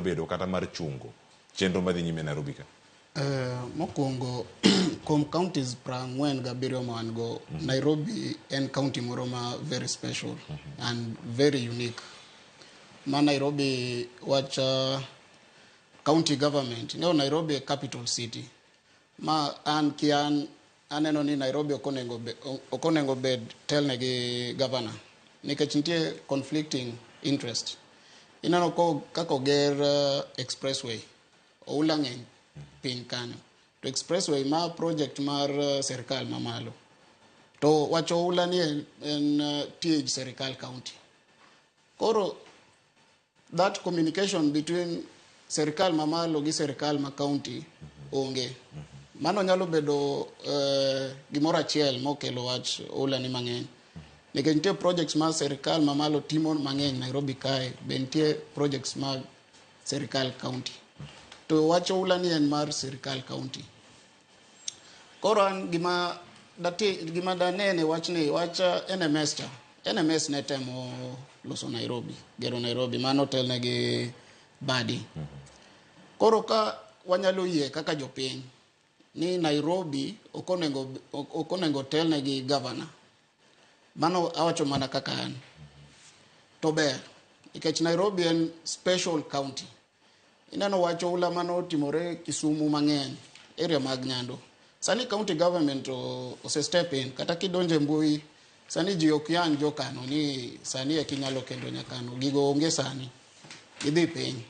Bedo kata mar chungo chenro madhi nyime Nairobi ka? Mokwongo kuom counties 47 ma wan go, Nairobi en county moro ma very special and very unique. Ma Nairobi wach county government, ing'eyo Nairobi e capital city. Ma an kian aneno ni Nairobi ok onego bed telne gi governor nikech nitie conflicting interest. Ineno ko kaka oger expressway, oula ng'eny piny kanyo. To expressway ma project mar sirikal mamalo. To wach oula ni en tij sirikal county. Koro that communication between sirikal mamalo gi sirikal ma county onge. Mano nyalo bedo gimoro achiel mokelo wach oula ni mang'eny. Nikech nitie projects ma sirikal mamalo timo mang'eny Nairobi kae, be nitie projects mag sirikal county. To wach oula ni en mar sirikal county. Koro an gima dati gima danene wachni wach NMS cha. NMS ne temo loso Nairobi, gero Nairobi mano telne gi Badi. Koro ka wanyalo yie kaka jopiny ni Nairobi ok onego telne gi governor. Mano awacho mana kaka an. To ber nikech Nairobi en special county. Ineno wach oula mane otimore Kisumu mang'eny, area mag Nyando. Sani county government ose step in kata kidonjo e mbui sani ji ok yang jokano ni sani eki inyalo kendo nyakano gigo onge sani gidhi piny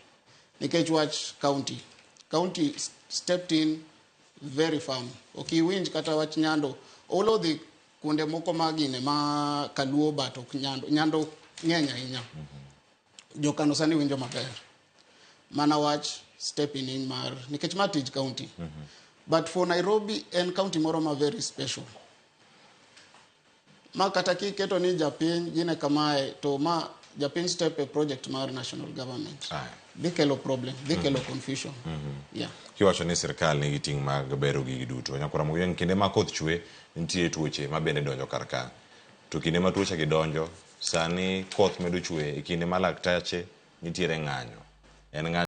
nikech wach county county stepped in very firm. Ok iwinj kata wach Nyando oula odhi kuonde moko ma gine ma Kaluo but ok Nyando. Nyando ng'eny ahinya. Jokano sani winjo maber mana wach stepping in mar nikech ma tij county. But for Nairobi en county moro ma very special ma kata kiketo ni japiny gine kamae to ma japiny step e project mar national government dhi kelo problem, dhi kelo confusion, yeah. Kiwacho ni sirkal nigi ting' mag bero gigi duto nyakora Moyeng, kinde ma koth chwe nitie tuoche ma bende donjo kar ka, to kinde ma tuoche gi donjo sani koth medo chwe e kinde ma laktache nitiere ng'anyo en ng'anyo.